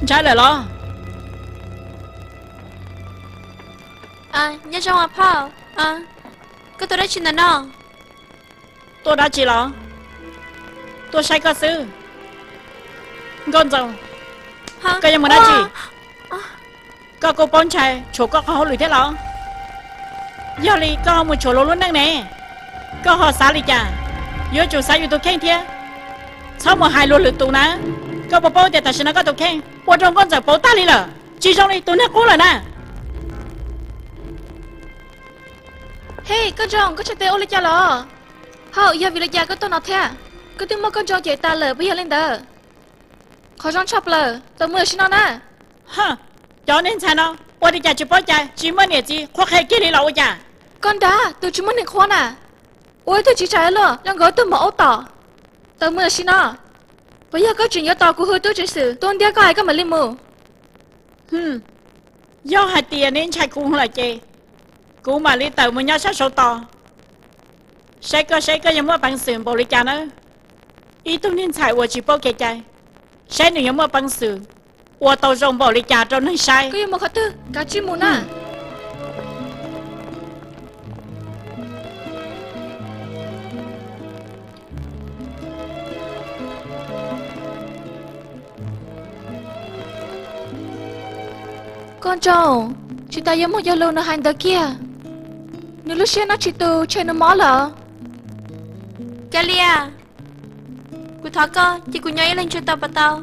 Ntshai lawm los? Nyob zoo phauj, koj tuaj dab tsi ntawm no? Tuaj dab tsi los? Tuaj saib koj xwb. Nkauj Ntxoov, koj yuav mus dab tsi? Koj kuj paub ntshai tshuav koj qhov hauj lwm thiab los? Yog li koj ho mus tshuav luag lub neej ne, koj ho xav li cas? Yuav tsum xav yus tus kheej thiab, txhob mus hais luag lwm tus na. Koj puas paub tias tam sim no koj tus kheej ua rau Nkauj Ntxawm pauv tag li lawm, tsis zoo li tus neeg qub lawm na. Hej, Nkauj Ntxoov, koj tseem ua li cas los? Hauj, yog vim li cas koj tuaj no thiab? Koj twb muab Nkauj Ntxoov cem tas lawm puas yog li ntawd? Qhov zoo tshaj plaws, tau mus tam sim no na. Cov niag ntxhais no ua li cas tsis paub cai, tsis muaj niam txiv qhuab qhia kiag li los ua cas? Koj nrag tus tsis muaj neeg qhuab na, ua ib tug tsis txawj luag nyob nkaus tus mos aub tom. Tau mus tam sim no, puas yog koj tseem yuav tos kuv hu tub ceev xwm tuaj ntiab koj es koj mam li mus? Yog hais tias neb ntshai kuv lawm ces kuv mam li tawm mus nyob sab saud tos, saib koj saib koj yuav muaj peev xwm npaum li cas nawb. Ib tug niag ntxhais uas tsis paub kev cai, saib nws yuav muaj peev xwm ua tau zoo npaum li cas rau neeg saib. Koj yuav mus qhov twg kav tsij mus na. Nkauj Ntxoov, tsis tas yuav muaj cov lus nws hais ntawd kiag. Nws lub siab no tsis tus ntshe nws mob lawm. Kab Liaj, kuv thov koj cia kuv nyob ib leeg tsis tau puas tau?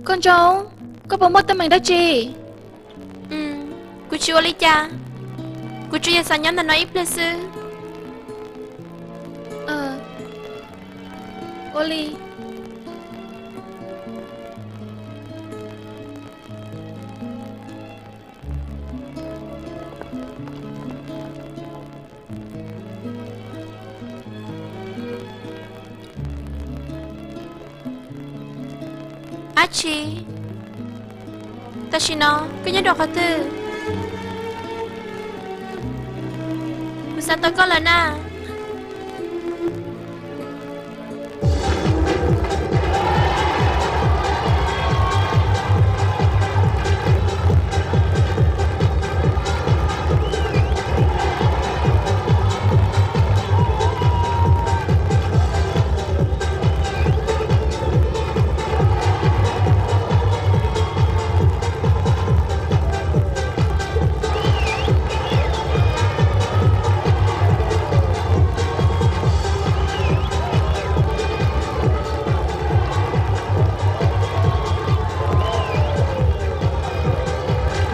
Nkauj Ntxoov, koj puas muaj teeb meem dab tsi? Kuv tsis ua li cas, kuv tsuas yog xav nyob ntawm no ib pliag xwb. Ua li. Ab tsi, tam sim no koj nyob rau qhov twg? Kuv xav tau koj lawm na.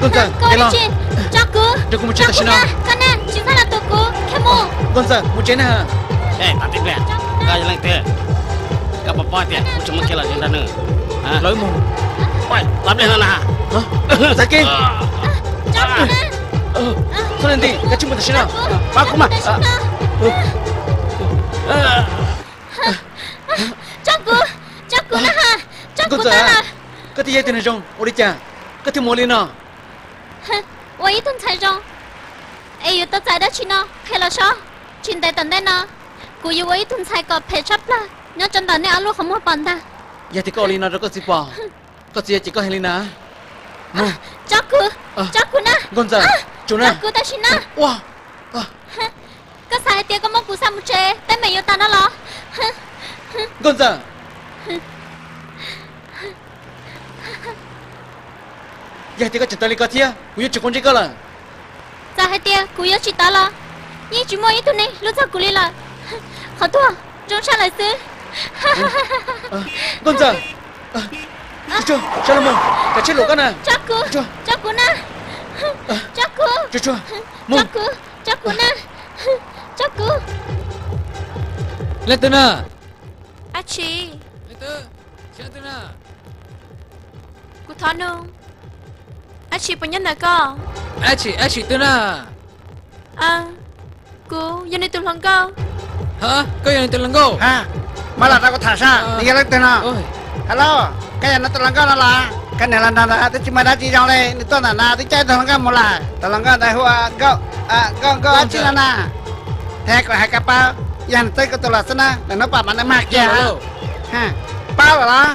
Nkauj Ntxawm, tso kuv, tso kuv na, koj na tsis txhob los tus kuv, khiav mus. Nkauj Ntxawm, mus tsev na. Koj yog leej twg? Koj puas paub tias kuv tsis muaj kiag los nrog nws lawv mus? Txav pliag no na. Txav kiag. Txhob ntij, koj tsis mus tam sim no. Pab kuv mas. Tso kuv, tso kuv na, tso kuv na. Koj twb yog ib tug neeg zoo, ua li cas koj thiaj mus ua li no? Ua ib tug ntxhais zoo es yuav tau txais dab tsi no? Qhia los sob. Tsis ntev tom ntej no kuv yuav ua ib tug ntxhais kom phem tshaj plaws nyob rau ntawm nej ob lub qhov muag pom ntag. Yog tias koj ua li no rau koj txiv pom, koj txiv yuav cem koj heev li na. Tso kuv, tso kuv na. Nkauj Ntxawm, tso kuv tam sim no. Koj xav hais tias koj muab kuv xa mus tsev teeb meem yuav tas no los? Nkauj Ntxawm, yog tias koj tseem tawv li ko thiab kuv yuav tsis quav ntsej koj lawm. Txawm hais tias kuv yuav tsis tawv los yeej tsis muaj ib tug neeg hlub txog kuv li lawm. Qhov tuag zoo tshaj lawm xwb. Nkauj Ntxawm, sawv los mus, kav tsij los koj na. Tso kuv, tso kuv na. Tso kuv, tso kuv, tso kuv na. Tso kuv. Leej twg na? Ab tsi. Kuv thov nug, ab tsi puas nyob ntawm koj? Ab tsi, ab tsi twg na? Kuv yog nws tus hluas nkauj. Ha, koj yog nws tus hluas nkauj? Muab los rau kuv tham saib nws yog leej twg no. Hello, koj yog nws tus hluas nkauj no los? Koj niag hluas nraug ntawd twb tsis muaj dab tsi zoo li, nws tuaj ntawm no twb coj ib tug hluas nkauj mus lawm. Tus hluas nkauj ntawd hu ua Nkauj, Nkauj, Nkauj ab tsi no na. Thiab kuv hais koj paub, yog nws txeeb koj tus los xwb na, lwm hnub pom mas nws mag kiag. Paub lawm los?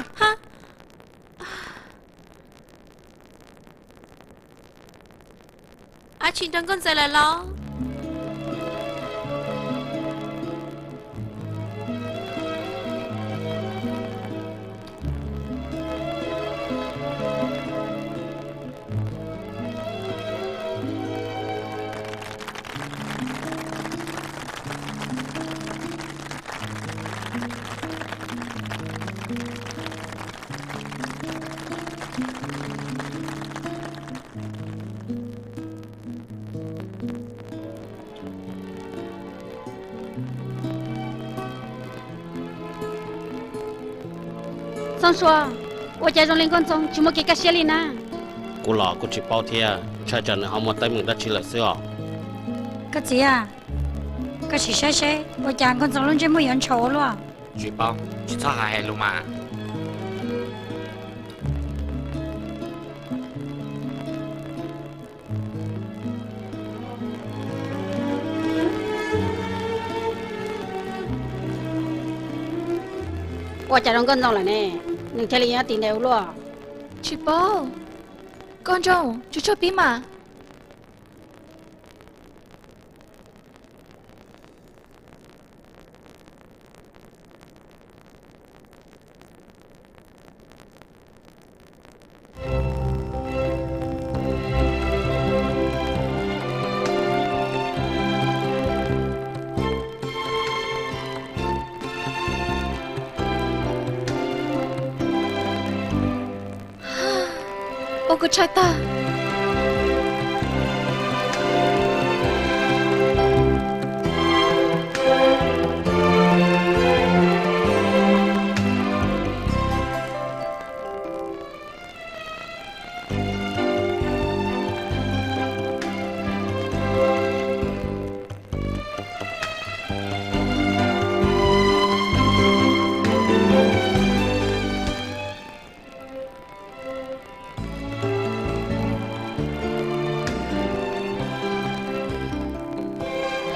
Ab Tshis nrog Nkauj Ntxawm lawm los? Txooj Sua, ua cas zoo li Nkauj Ntxoo tsis muaj kev kaj siab li na? Kuv los kuj tsis paub thiab, ntshai tsam nws ho muaj teeb meem dab tsi lawm xwb os. Koj txiv, koj sim saib seb ua cas Nkauj Ntxoo lub ntsej muag yuav ntshaus ua luaj. Tsis paub, tsis txhob hais lus mas. Ua cas rau Nkauj Ntxoo lawm ne, nws thiaj li nyob tim ntawd ua luaj? Tsis paub. Nkauj Ntxoo, tsuag tsuag pib mas. Ua kuv tshais tag.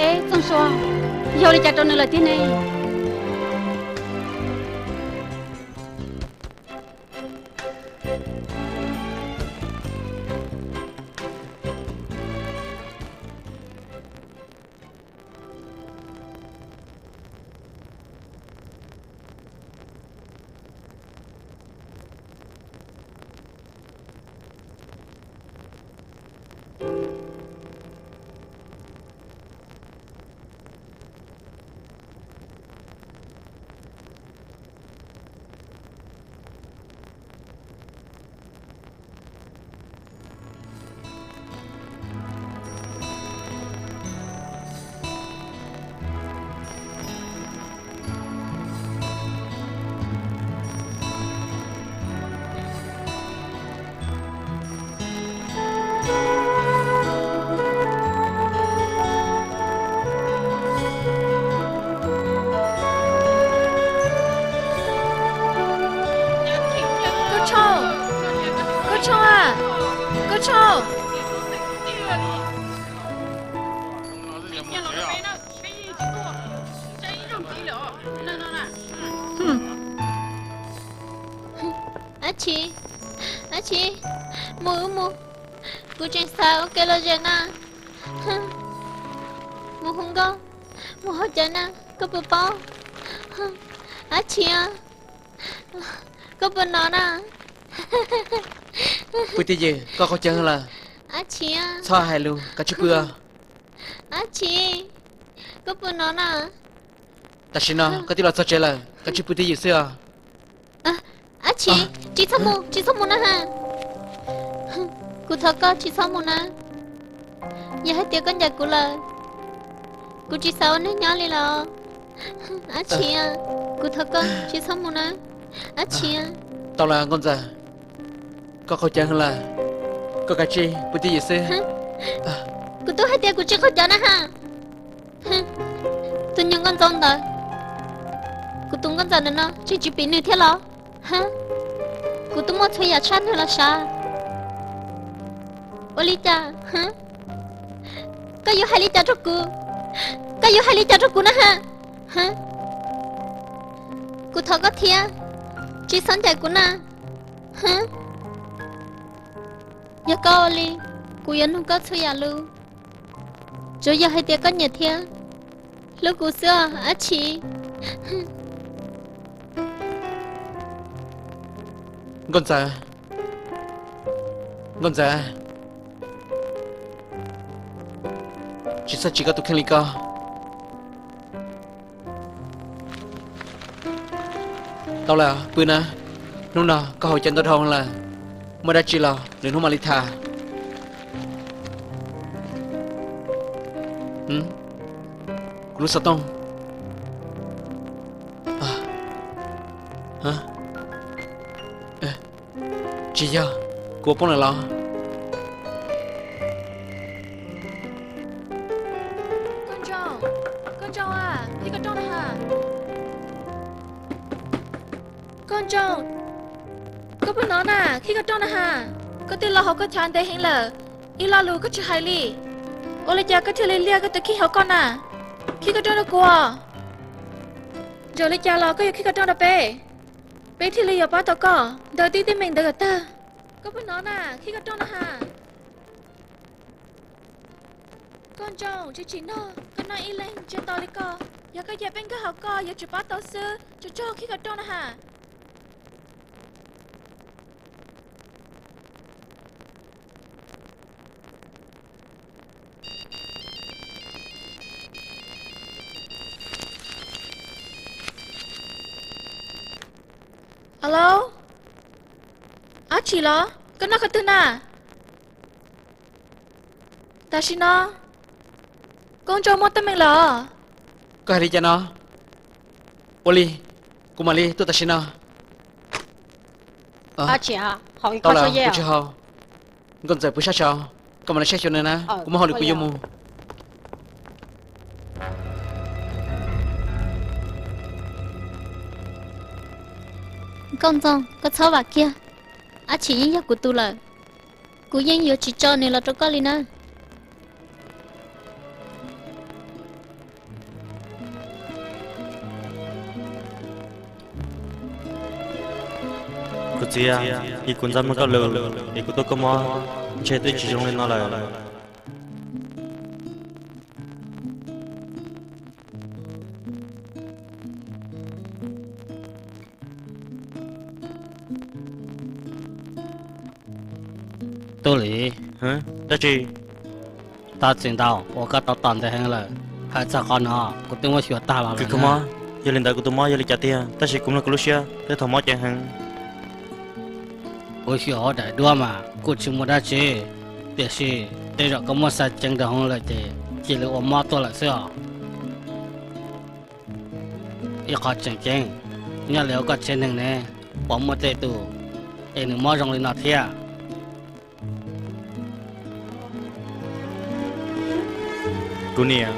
Eb, Txooj Sua, yog li cas rau nws lawm thiab ne? Nkauj Tshoo, Nkauj Tshoo a, Nkauj Tshoo. Ab Tshis, Ab Tshis, mus wb mus, kuv tseem xav ua kev lom zem na. Mus hu nkauj, mus haus cawv na, koj puas paub? Ab Tshis, koj puas hnov na? Pw twj ywm, koj qaug cawv lawm. Ab Tshis, txhob hais lus, kav tsij pw. Ab Tshis, koj puas hnov na? Tam sim no koj twb los txog tsev lawm, kav tsij pw twj ywm xwb os. Ab Tshis, tsis txhob mus, tsis txhob mus na ha. Kuv thov koj tsis txhob mus na. Yog hais tias koj ncaim kuv lawm, kuv tsis xav ua neeg nyob li lawm. Ab Tshis, kuv thov koj tsis txhob mus na. Ab Tshis. Tau lawm Nkauj Ntxawm, koj qaug cawv lawm, koj kav tsij pw twj ywm xwb. Kuv twb hais tias kuv tsis qaug cawv na ha. Tus nyuag Nkauj Ntxoo ntawd, kuv tus Nkauj Ntxawm ntawm no tseem tsis piv nws thiab los? Kuv twb muaj txhua yam tshaj nws los sav. Ua li cas? Koj yuav hais li cas rau kuv? Koj yuav hais li cas rau kuv na ha? Kuv thov koj thiab, tsis txhob ncaim kuv na. Yog koj ua li, kuv yuav nug koj txhua yam lus. Tsuas yog hais tias koj nyiam thiab hlub kuv xwb os Ab Tshis. Nkauj Ntxawm, Nkauj Ntxawm, tsis txhob tsim koj tus kheej li ko. Tau lawm, pw na. Hnub no koj haus cawv ntau dhau lawm, muaj dab tsi los lwm hnub mam li tham. Kuv lub xov tooj. Tsis yog, kuv ua poob lawm los? Nkauj Ntxawm, Nkauj Ntxawm, qhib qhov rooj na ha. Nkauj Ntxawm, koj puas hnov na, qhib qhov rooj na ha. Koj twb los hauv koj chav ntev heev lawm, ib lo lus koj tsis hais li. Ua li cas koj thiaj li liag koj tus kheej hauv koj na? Qhib qhov rooj rau kuv. Txawm li cas los koj yuav qhib qhov rooj rau peb, peb thiaj li yuav pab tau koj ntawm tib teeb meem ntawd kom tag. Koj puas hnov na, qhib qhov rooj na ha. Nkauj Ntxawm, tsis tsim nyog koj noj ib leeg ntsiag to li ko. Yog koj cia peb nkag hauv koj yuav tsis pab tau xwb, tsuas tsuag qhib qhov rooj na ha. Alo, Ab Tshis los? Koj nyob qhov twg na? Tam sim no Nkauj Ntxawm muaj teeb meem lawm. Koj hais li cas no? Ua li, kuv mam li tuaj tam sim no. Tau lawm, kuv tsis haus. Nkauj Ntxawm pw sab saud, koj mam li saib xyuas nws na, kuv muab hauj lwm kuv yuav mus. Nkauj Ntxawm, koj txhob vam kiag, Ab Tshis yeej yog kuv tus lawm, kuv yeej yuav tsis tso nws los rau koj li na. Kuv txiv, yog kuv ntxaj muag koj lus es kuv tuaj koj mob, ntshe twb tsis zoo li no lawm. Tub Lis, dab tsi? Tau txiv ntau uas koj tau tom ntev heev lawm, hais txog qhov no kuv twb muab xyuas tag los lawm. Yog li ntawd kuv tus mob yog li cas tiag, tab sis kuv mloog kuv lub siab twb tau mob ceev heev. Kuv xyuas hauv daim duab mas kuj tsis muaj dab tsi, tiam sis tej zaum koj muab xa ceev rau hauv lawm ces cia li ua mob tuaj lawm xwb os. Ib qho tseem ceeb, nyob li hauv koj tsev neeg ne, puas muaj tej tus es nws mob zoo li no thiab? Kuv niam,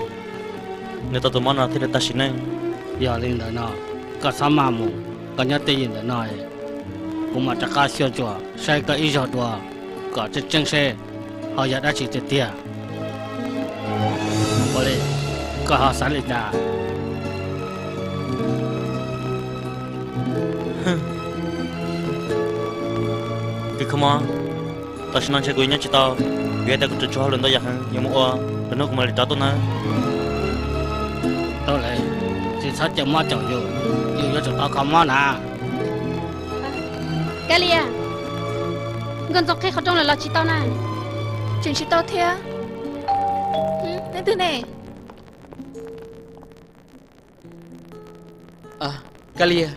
nws tau tus mob no thiaj li tag sim neej. Yog li ntawd no, koj txhob maj mus, koj nyob twj ywm ntawm no, kuv mam rov qab xyuas ntsuas saib koj ib zaug dua kom tseeb tseeb seb ho yog dab tsi tiag tiag. Ua li, koj ho xav li cas? Kws kho mob, tam sim no ntshe kuv yuav nyob tsis tau, vim hais tias kuv tseem tshuav hauj lwm ntau yam heev yuav mus ua, lwm hnub kuv mam li rov tuaj nawb. Tau lawm, tsis txhob caum mob caum yus, yus yuav tsum tau kho mob na. Kab Lia, Nkauj Ntxoog qhib qhov rooj lawm los tsis tau na? Tseem tsis tau thiab. Leej twg ne? Kab Lia.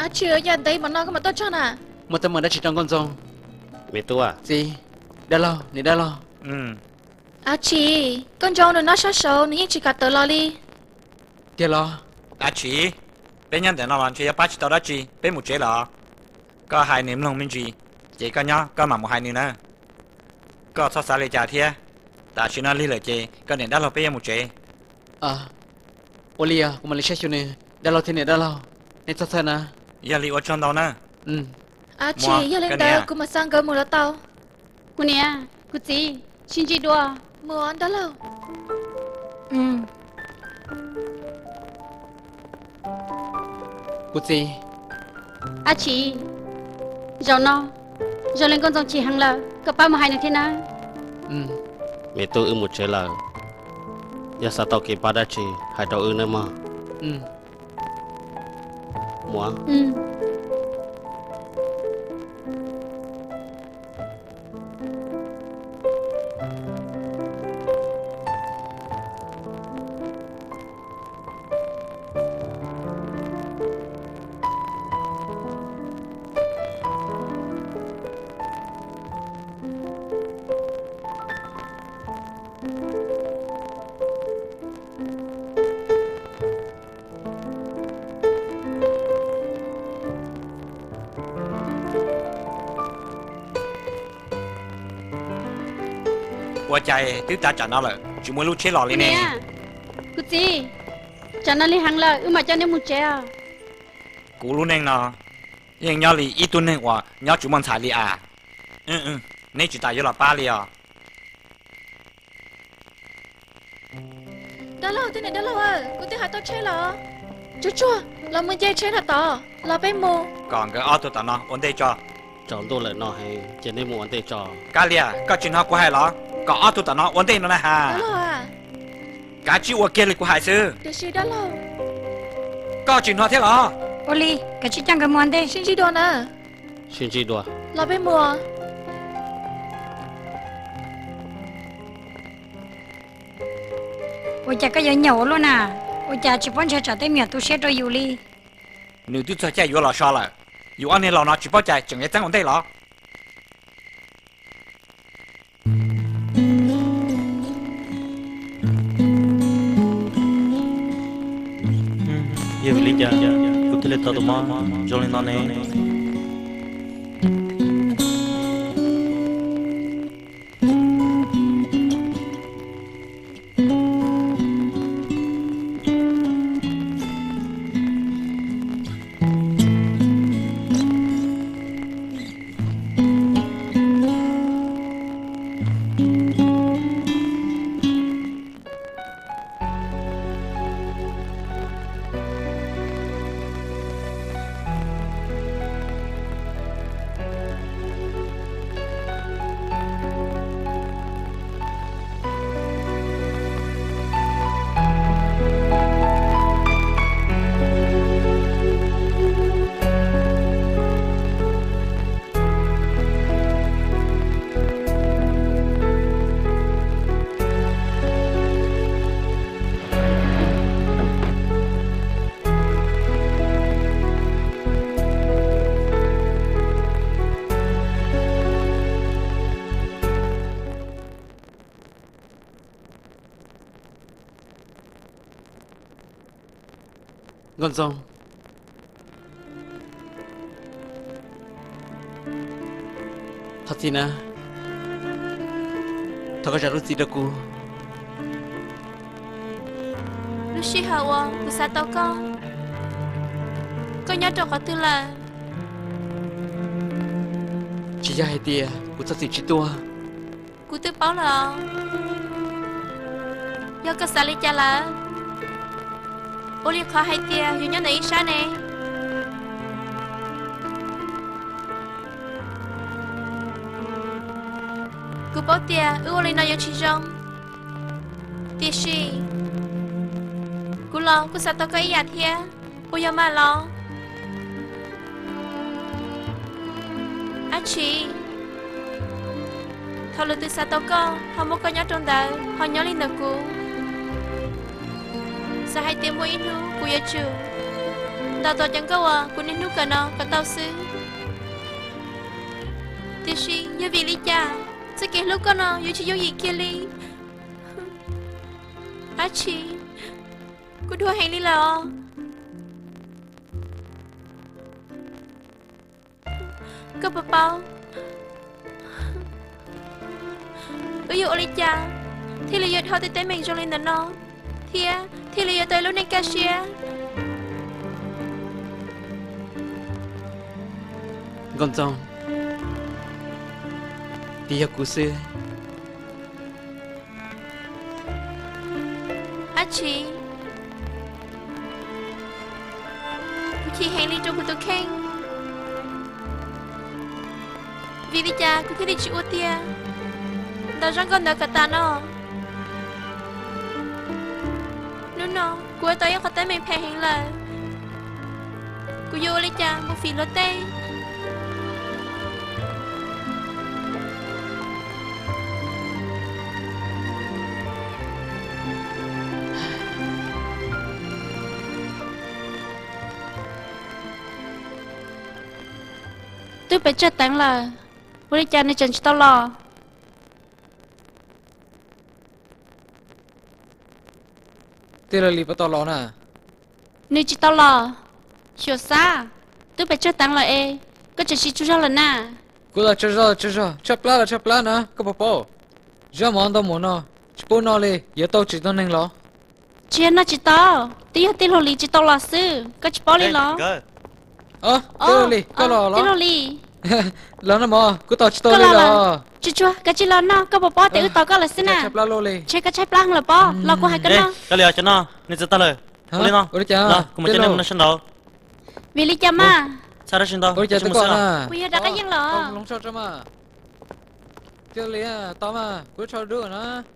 Ab tsi, yam ntev npaum no koj mam tuaj txog na? Muaj teeb meem dab tsi rau Nkauj Ntxoog? Me tub. Txiv, dab laug, niam dab laug. Ab tsi, Nkauj Ntxoog nws nyob sab saud nws yeej tsis kam tawm los li. Tiag los? Ab tsi, peb nyob ntawm no los ntshe yuav pab tsis tau dab tsi, peb mus tsev los. Koj hais nws mloog me ntsis, ces koj nyob koj mam mus hais nws na. Koj txhob xav li cas thiab, tam sim no lig lawm ces koj niam dab laug peb yuav mus tsev. Ua li os, kuv mam li saib xyuas nws. Dab laug thiab niam dab laug, nej txhob txhawj na. Yog li ua tsaug ntau na. Ab tsi, yog li ntawd kuv mam xa nkawd mus los tau. Kuv niam, kuv txiv, sib ntsib dua. Mus os dab laug. Kuv txiv. Ab tsi, zaum no zoo li Nkauj Ntxoog chim heev lawm, koj pab mus hais nws thiab na. Me tub, wb mus tsev lawm. Yog xav tau kev pab dab tsi hais rau wb nawb mog. Muam. Ua cas twb tas tsam no lawm tsis muaj lub tsheb los li ne? Kuv txiv, tsam no lig heev lawm, wb mam coj nej mus tsev os. Kuv lub neej no yeej nyob li ib tug neeg uas nyob tsis muaj ntxhais li as. Neb tsis tas yuav los pab li os. Dab laug, tij niam dab laug, kuv twb hais tau tsheb los. Tsuag tsuag, los mus nce tsheb no tod, los peb mus. Kom nkawd ob tug tom no ua ntej tso. Tsaus ntuj lawm no heev, cia nej mus ua ntej tso. Kab Lias, koj tsis hnov kuv hais los? Kom ob tug tom no ua ntej no na has. Kav tsij ua kiag li kuv hais xwb. Tiam sis dab laug. Koj tsis hnov thiab los? Ua li, kav tsij coj nkawd mus ua ntej. Sib ntsib dua na. Sib ntsib dua. Los peb mus. Ua cas koj yuav nyaum ua luaj na? Ua cas tsis paub ntshai tsam tej me nyuam tu siab rau yus li? Nws twb txog caij yuav los so lawm. Yus ob niag laus no tsis paub cai tseem yuav txeeb ua ntej los? Yog vim li cas kuv thiaj li tau tus mob zoo li no ne? Nkauj Ntxoo, thov txim na, thov koj zam lub txim rau kuv. Lub sij hawm uas kuv xav tau koj, koj nyob rau qhov twg lawm? Tsis yog hais tias kuv txhob txwm tsis tuaj. Kuv twb paub lawm os. Yog koj xav li cas lawm? Ua li qhov hais tias yus nyob ntawm ib sab ne. Kuv paub tias wb ua li no yuav tsis zoo, tiam sis kuv los kuj xav tau koj ib yam thiab, puas yog mas los? Ab tsi, thaum lwm tus xav tau koj ho muab koj nyob rau ntawd ho nyob li ntawm kuv. Xav hais tias muaj ib hnub kuv yuav tsum ntaus tau cov nkauj uas kuv niaj hnub kawm no kom tau xwb. Tiam sis yog vim li cas txoj kev hlub koj no yuav tsis yooj yim kiag li? Ab tsi, kuv dhuav heev li lawm os. Koj puas paub wb yuav ua li cas thiaj li yuav dhau tej teeb meem zoo li ntawm no, thiab thiaj li yuav tau ib lub neej kaj siab? Nkauj Ntxoo, tsis yog kuv xwb. Ab tsi, kuv chim heev li rau kuv tus kheej. Vim li cas kuv thiaj li tsis ua tiag ntaus zaj nkauj ntawd kom tas no? No kuv ua tau ib qhov teeb meem phem heev lawm. Kuv yuav ua li cas mus fim luag tej? Twb pes tsawg teev lawm, ua li cas nws tseem tsis tau los? Tij Laug Lis puas tau los na? Nws tsis tau los. Xyuam Xab, twb pes tsawg teev lawm es koj tseem tsis tsaug zog lawm na? Kuv los tsaug zog, tsaug zog, tshaib plab los tshaib plab na, koj puas paub? Zaub mov ntau mus no, tsis pub noj li, yuav tau tsis tau neeg los? Tsis yog noj tsis tau, twb yog tij laug Lis tsis tau los xwb, koj tsis paub li los? Tij Laug Lis, koj los los? Los noj mov, kuv tos tsis tau li los. Tsuag tsuag, koj cia li los noj, koj puas paub tias wb tos koj lawm xwb na? Tshaib plab loj li. Ntshe koj tshaib plab heev lawm pob, los kuv hais koj noj. Koj li os, cov no nws txawv tag lawm. Ua li no, kuv mus coj nej mus noj sab nraud. Vim li cas mas? Txhaj dab tsi ntau, kuv yog rov qab yeej los.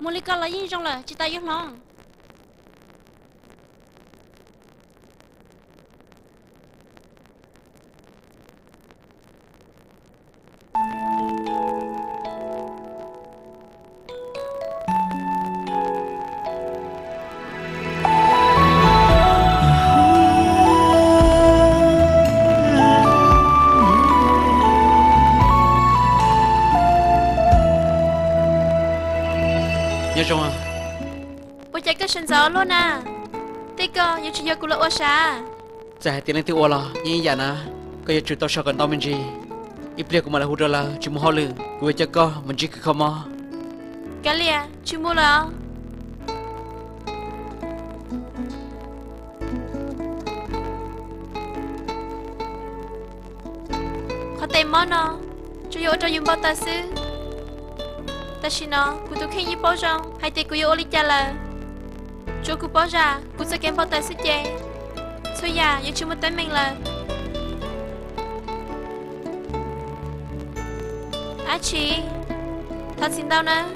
Mus li ko los yeej zoo lawm, tsis tas yuav hloov. Nyob zoo. Ua cas koj sawv ntxov luaj na? Tej ko yuav tsis yog kuv los ua sav. Txawm hais tias leej twg ua los yeej ib yam na, koj yuav tsum tau so kom ntau me ntsis. Ib pliag kuv mam li hu rau lawv tsis muaj hauj lwm, kuv yuav coj koj mus ntsib kws kho mob. Kav liam, tsis mus lawm. Qhov tes mob no tsuas yog ua rau yus npau taws xwb. Tam sim no kuv tus kheej yeej paub zoo hais tias kuv yuav ua li cas lawm. Tsuav kuv paub zam kuv txoj kev npau taws xwb ces txhua yam yuav tsis muaj teeb meem lawm. Ab tsi, thov txim ntau nawb.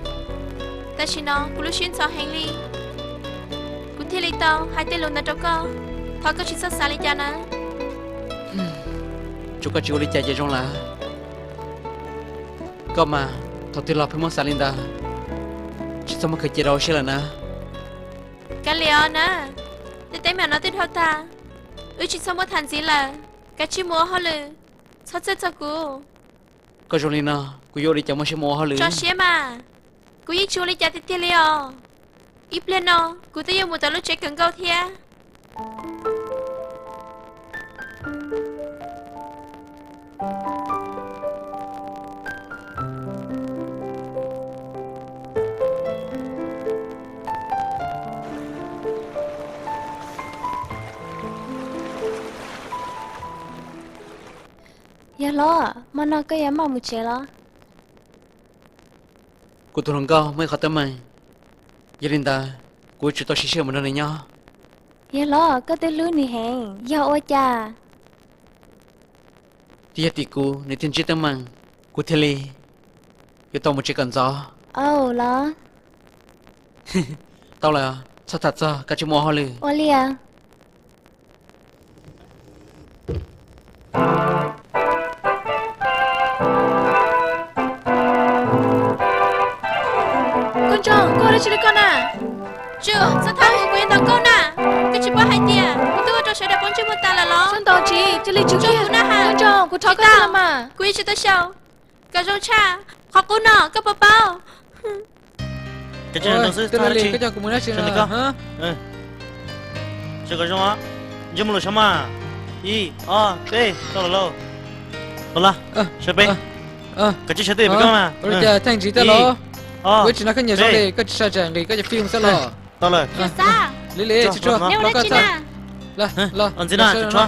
Tam sim no kuv lub siab ntxhov heev li, kuv thiaj li tau hais tej lus ntawd rau koj. Thov koj tsis txhob xav li cas nawb. Tsuav koj tsis ua li cas ces zoo lawm. Koj mas thaum twg los pheej muab xav li ntawd, tsis txhob muab khaws cia rau hauv siab lawm na. Kav liam os na, tej teeb meem no twb dhau tag, wb tsis txhob muab tham ntxiv lawm. Kav tsij mus ua hauj lwm, txhob txhawj txog kuv. Koj zoo li no, kuv yuav ua li cas muaj siab mus ua hauj lwm? Tso siab mas, kuv yeej tsis ua li cas tiag tiag li os. Ib pliag no kuv twb yuav mus tom lub tsev kawm nkauj thiab. Yawg hlob, hmo no koj yuav maj mus tsev los? Kuv tus hluas nkauj muaj ib qhov teeb meem, yog li ntawd kuv yuav tsum tau siv sij hawm mus nrog nws nyob. Yawg hlob, koj twb hlub nws heev, yog ua cas? Twb yog tim kuv nws thiaj ntsib teeb meem, kuv thiaj li yuav tau mus tsev kom ntxov. Aw los. Tau lawm, txhob tham txog, koj tsis muaj hauj lwm. Ua li. Koj Ntsoog, koj ua dab tsi li koj na? Tsum, txhob thab kuv, kuv yuav ntaus nkauj na. Koj tsis paub hais tias kuv twb ua rau sawv daws poob ntsej muag tas lawm los? Txhob ntaus ntxiv, cia li tsum kiag. Koj Ntsoog, kuv thov koj lawm mas. Kuv yeej tsis tau xyaum. Kom zoo tshaj, qhov qub no koj puas paub? Koj coj kuv mus dab tsi no? Kom zoo, ntsej muag lus sav mas. Ib, ob, peb, tau lawm lauj. Los lawm, sawv peb. Koj tsis sawv twj ywm pem koj mas. Ua li cas theej ntsis tiag los? Kuv tsis nco koj nyiam zoo li, koj tsis sa tsam nqis koj cov fij mus xwb los? Tau lawm. Li li, tsis tshua, los koj txhaj. Los, ntxiv na, tsis tshua.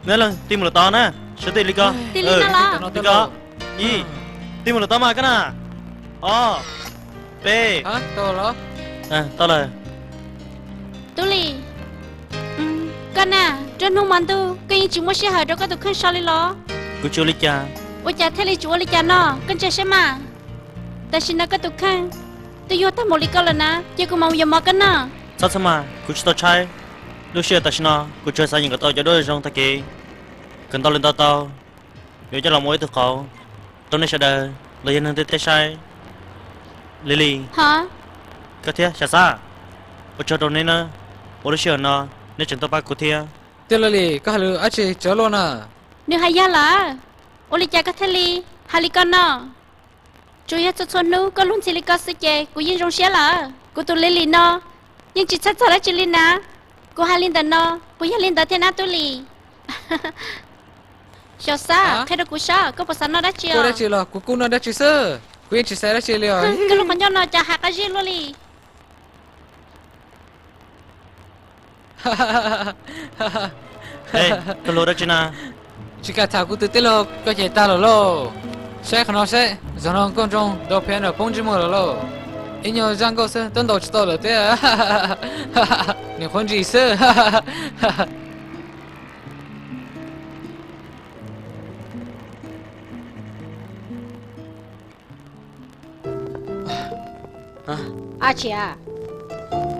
Neb leej twg mus lawm tod na, sawv twj ywm li ko. Li ko. Ib, twj ywm lawm tod mas koj na. Ob, peb. Tau lawm. Tub Lis, koj na, nruab hnub hmo ntuj koj yeej tsis muaj sij hawm rau koj tus kheej so li los? Kuv tsis ua li cas. Ua cas thiaj li tsis ua li cas no? Koj ntsia saib mas. Tam sim no koj tus kheej Twb yuag tag mus li koj lawm na, cia kuv mam yuav mov koj noj. Txhob txhawj mas, kuv tsis tau tshaib. Lub sij hawm tam sim no kuv tsuas xav nyeem kom tau cov duab zoo tag kev, kom ntau li ntau tau, yuav coj los ua ib tug qauv rau nej sawv daws los yog neeg ntiaj teb saib. Lily, koj thiab Xya Xab, ua tsaug rau neb na, uas lub sij hawm no neb tseem tuaj pab kuv thiab. Tij Lily, koj hais lus dab tsi tsav luaj na? Nws hais yog lawm, ua li cas koj thiaj li hais li ko no? Tsuas yog txhua txhua hnub koj luag ntxhi li ko xwb ces kuv yeej zoo siab lawm. Kuv tus Lily no yeej tsis txhawj txog dab tsi li na. Kuv hais li ntawm no puas yog li ntawd thiab na Tub Lis? Xya Xab, qhia rau kuv saib koj puas xav noj dab tsi os? Dab tsi los kuv kuj noj dab tsi xwb, kuv yeej tsis xav dab tsi li os. Koj lub qhov ncauj no cas hav qab zib luaj li. Koj luag dab tsi na? Tsis kam tham kuv tus tij laug koj ces tag lawm lauj. Saib qhov no seb, zaum no Nkauj Ntxoo ntaus piano poob ntsej muag lawm lauj. Ib nyuag zaj nkauj xwb twb ntaus tsis tau lawm thiab. Niam qhuav ntsis xwb. Ab tsi,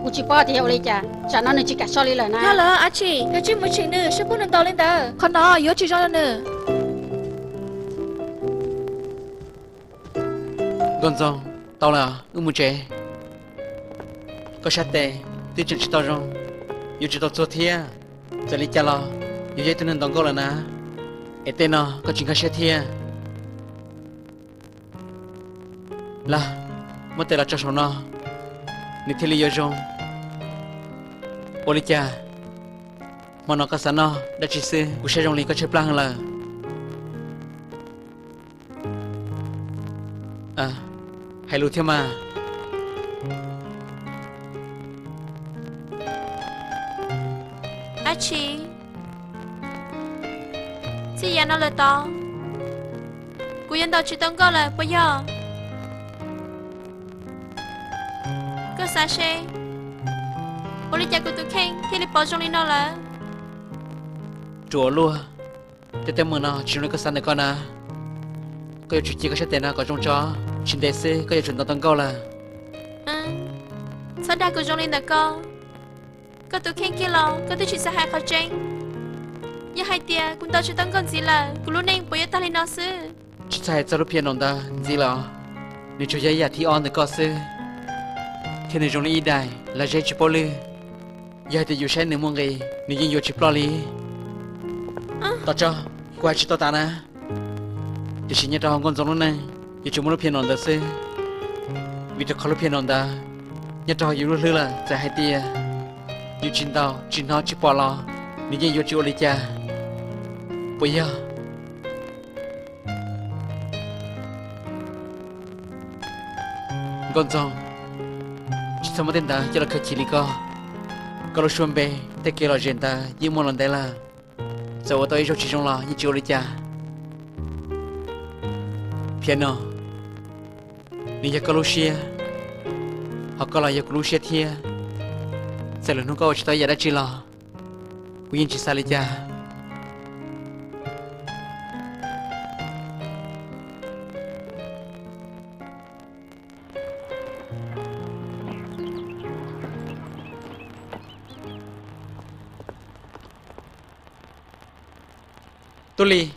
kuv tsis paub tias yog ua li cas, tsam no nws tsis kam so li lawm na. Yog lawm ab tsi, koj tsij mus tshee nws saib puas nws ntaus li ntawd, qhov no yuav tsis zoo rau nws. Nkauj Ntxoo, tau lawm, wb mus tsev. Koj sab tes twb tseem tsis tau zoo, yuav tsis tau txuag thiab. Txawm li cas los yus yog ib tug neeg ntaus nkauj lawm na, es tej no koj tsis nkag siab thiab. Lawm, muab tes los tso saum no, nws thiaj li yuav zoo. Ua li cas hmo no koj xav noj dab tsi xwb? Kuv saib zoo li koj tshaib plab heev lawm. Hais lus thiab mas. Ab tsi, txij yav no lawm tod, kuv yuav ntaus tsis tau nkauj lawm puas yog? Koj xav seb, ua li cas kuv tus kheej thiaj li pom zoo li no lawm? Ruam luaj, tej teeb meem no tsis zoo li koj xav ntawm koj na. Koj yuav tsum cia koj sab tes no kom zoo tso, tsis ntev xwb koj yuav tsum ntaus tau nkauj lawm. Txhob dag kuv zoo li ntawm koj. Koj tus kheej kiag los koj twb tsis xav hais qhov tseeb. Yog hais tias kuv ntaus tsis tau nkauj ntxiv lawm, kuv lub neej puas yuav tag li no xwb? Tsis txhob hais txog lub piano ntawd ntxiv los, nws tsuas yog ib yam thib ob ntawm koj xwb, thiab nws zoo li ib daim lag zeb tsis paub lwj. Yog hais tias yus saib nws muaj nqis, nws yeej yuav tsis ploj li. Tos tso, kuv hais tsis tau tas na. Tiam sis nyob rau hauv Nkauj Ntxoov lub neej, yuav tsum muaj lub piano ntawd xwb, vim rau qhov lub piano ntawd nyob rau hauv yus lub hlwb lawm, txawm hais tias yus tsis ntaus, tsis hnov, tsis pom los nws yeej yuav tsis ua li cas, puas yog? Nkauj Ntxoov, tsis txhob muab tej ntawd coj los khaws chim li koj. Koj lub suab npe, tej kev lom zem ntawd yeej muaj los ntev lawm, txawm ua tau ib zaug tsis zoo los yeej tsis ua li cas. Piano, nws yog koj lub siab, ho koj los yog kuv lub siab thiab. Txawm lwm hnub koj ua tsis tau ib yam dab tsi los, kuv yeej tsis xav li cas. Tub Lis.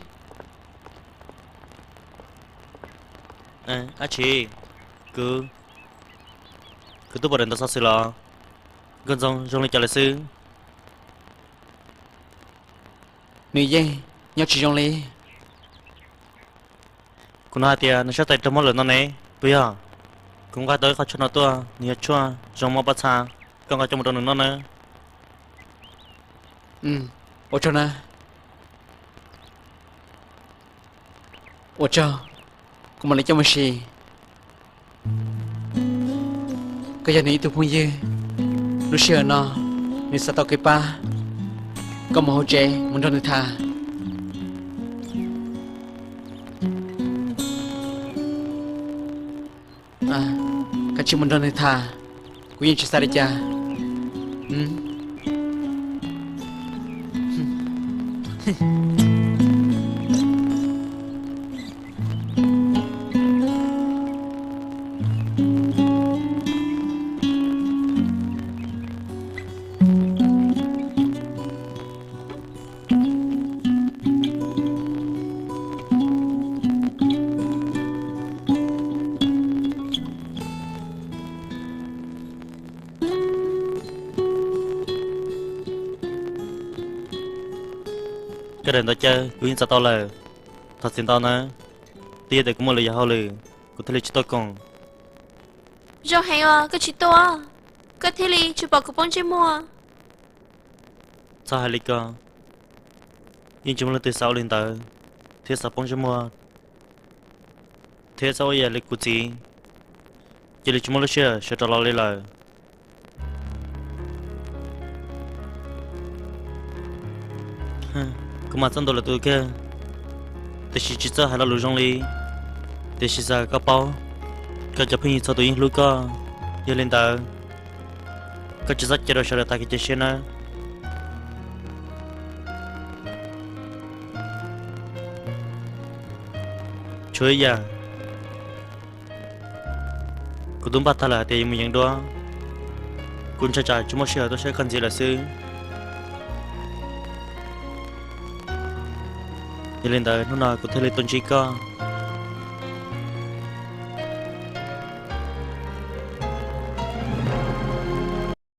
Ab tsi, kwv, kuv twb pom daim ntawv xov xwm los, Nkauj Ntxoov zoo li cas lawm xwb? Nws yeej nyob tsis zoo li. Kuv hnov hais tias nws sab tes raug mob lawm no ne, puas yog? Kuv nqa tau ib qho tshuaj no tuaj, nws yog tshuaj zoo mob pob txha, koj nqa coj mus rau nws noj nawb. Ua tsaug na. Ua tsaug, kuv mam li coj mus siv. Koj yog nws ib tug phooj ywg, lub sij hawm no nws xav tau kev pab, koj mus hauv tsev mus nrog nws tham. Kav tsij mus nrog nws tham, kuv yeej tsis xav li cas. Sawv daws ntaus caw, kuv yeej txav tau lawm. Thov txim ntau nawb, twb yog tias kuv muaj lwm yam hauj lwm, kuv thiaj li tsis tuaj koom. Zoo heev uas koj tsis tuaj, koj thiaj li tsis pom kuv poob ntsej muag. Txhob hais li ko, yeej tsis muaj leej twg xav ua li ntawd thiab xav poob ntsej muag thiab txhob ua ib yam li kuv txiv, cia li tsis muaj lub sij hawm sawv rov los li lawm. Kuv mas txaj ntuj lawm tus kawg, tiam sis tsis txawj hais lo lus zoo li. Tiam sis xav kom koj paub, koj cov phooj ywg txhua tus yeej hlub koj. Yog li ntawd, koj tsis txhob cia rau sawv daws tag kev cia siab nawb. Tshuav ib yam, kuv twb npaj tag lawm hais tias yuav mus yees duab, kuv ntshai tsam tsis muaj sij hawm tuaj saib koj ntxiv lawm xwb. Yog li ntawd hnub no kuv thiaj li tuaj ntsib koj.